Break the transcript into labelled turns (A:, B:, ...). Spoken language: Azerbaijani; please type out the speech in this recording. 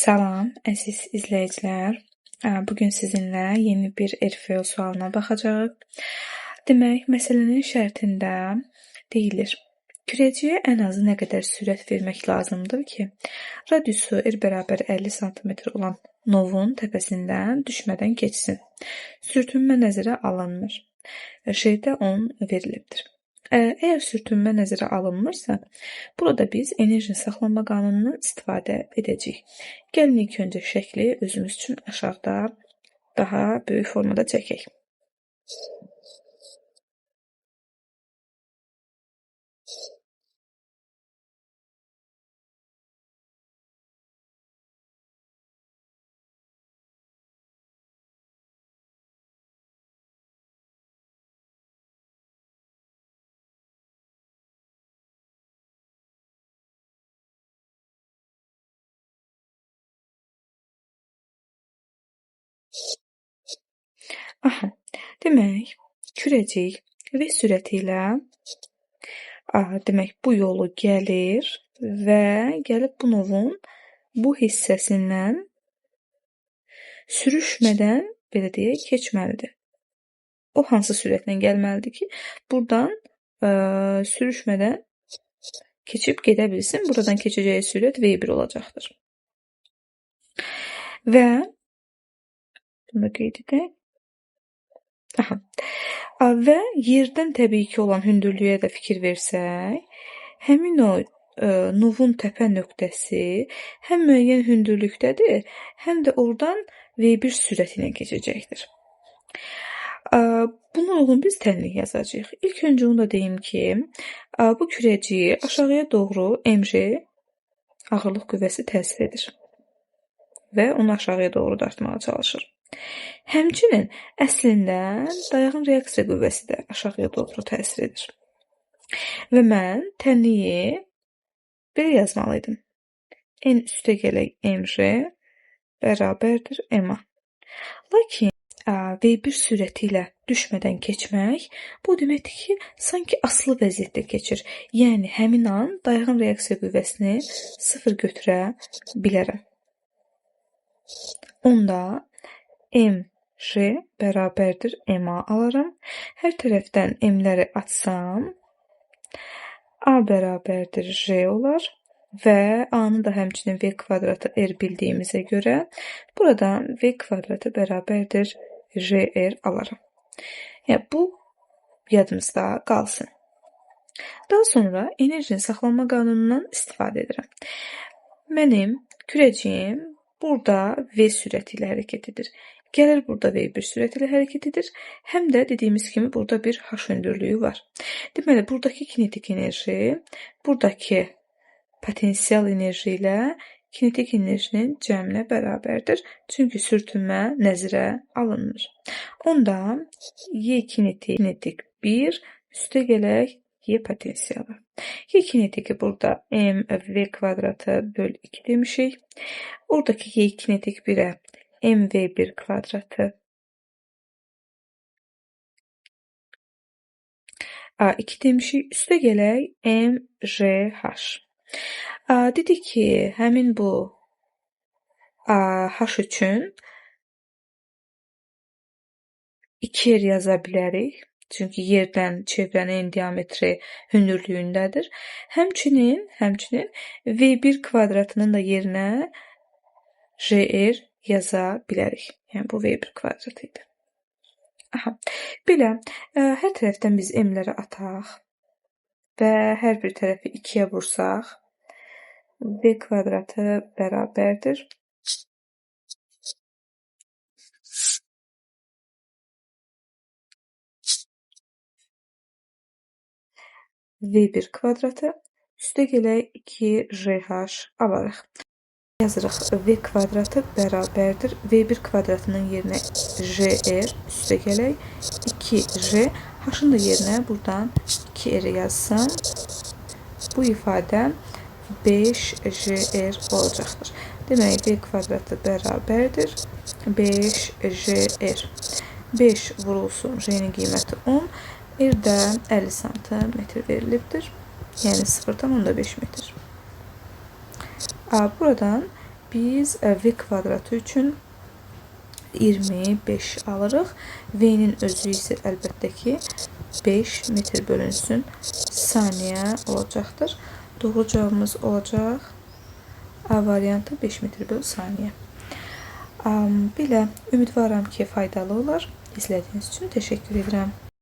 A: Salam, əziz izləyicilər. Bugün sizinlə yeni bir RFO sualına baxacağıq. Demək, məsələnin şərtində deyilir: Kürəciyə ən azı nə qədər sürət vermək lazımdır ki, radiusu r bərabər 50 sm olan novun təpəsindən düşmədən keçsin. Sürtünmə nəzərə alınmır. J-də 10 verilibdir. Əgər sürtünmə nəzərə alınmırsa, burada biz enerjinin saxlanma qanunundan istifadə edəcəyik. Gəlin ilk öncə şəkli özümüz üçün aşağıda daha böyük formada çəkək. Aha, demək, kürəcik V sürəti ilə demək, bu yolu gəlir və gəlib bu novun bu hissəsindən sürüşmədən, belə deyək, keçməlidir. O hansı sürətlə gəlməlidir ki, buradan sürüşmədən keçib gedə bilsin. Buradan keçəcəyi sürət V1 olacaqdır. Və bunu da qeyd edək. Aha. Və yerdən təbii ki olan hündürlüyə də fikir versək, həmin o novun təpə nöqtəsi həm müəyyən hündürlükdədir, həm də oradan V1 sürəti ilə keçəcəkdir. Buna uyğun biz tənlik yazacağıq. İlk öncə onu da deyim ki, bu kürəciyi aşağıya doğru mj ağırlıq qüvvəsi təsir edir və onu aşağıya doğru dartmağa çalışır. Həmçinin, əslində dayağın reaksiya qüvvəsi də aşağıya doğru təsir edir. Və mən tənliyi belə yazmalıydım. N üstə gələk mj bərabərdir ma. Lakin V1 sürəti ilə düşmədən keçmək, bu deməkdir ki, sanki asılı vəziyyətdə keçir. Yəni, həmin an dayağın reaksiya qüvvəsini sıfır götürə bilərəm. Onda mj bərabərdir ma alaram. Hər tərəfdən m-ləri atsam, a bərabərdir j olar və a-nı da həmçinin v kvadratı r bildiyimizə görə buradan v kvadratı bərabərdir jr alaram. Yəni, bu yadımızda qalsın. Daha sonra enerjinin saxlanma qanunundan istifadə edirəm. Mənim kürəciyim burada v sürəti ilə hərəkət edir. Gəlir burada V1 sürəti ilə hərəkət edir. Həm də dediyimiz kimi burada bir H hündürlüyü var. Deməli, buradakı kinetik enerji, buradakı potensial enerji ilə kinetik enerjinin cəminə bərabərdir. Çünki sürtünmə nəzərə alınmır. Onda Y kinetik 1 üstə gələk Y potensialı. Y kinetiki burada mv kvadratı böl 2 demişik. Oradakı Y kinetik 1-ə mv1 kvadratı A2 demişik. Üstə gələk mjh. Dedik ki, həmin bu h üçün 2r yaza bilərik. Çünki yerdən çevrənin diametri hündürlüyündədir. Həmçinin V1 kvadratının da yerinə jr yaza bilərik. Yəni, bu V1 kvadratı idi. Aha. Belə, hər tərəfdən biz m-ləri ataq və hər bir tərəfi 2-yə vursaq, V kvadratı bərabərdir V1 kvadratı üstə gələk 2JH alarıq. Yazırıq V kvadratı bərabərdir V1 kvadratının yerinə JR üstə gələk 2J, H-ın da yerinə buradan 2R yazsam, bu ifadə 5JR olacaqdır. Demək, V kvadratı bərabərdir 5JR. 5 vurulsun, J-nin qiyməti 10, R də 50 sm verilibdir. Yəni 0,5 metr. Buradan Biz V kvadratı üçün 25 alırıq. V-nin özü isə əlbəttə ki 5 metr bölünsün saniyə olacaqdır. Doğru cavabımız olacaq A variantı 5 metr böl saniyə. Belə, ümidvaram ki, faydalı olar. İzlədiyiniz üçün təşəkkür edirəm.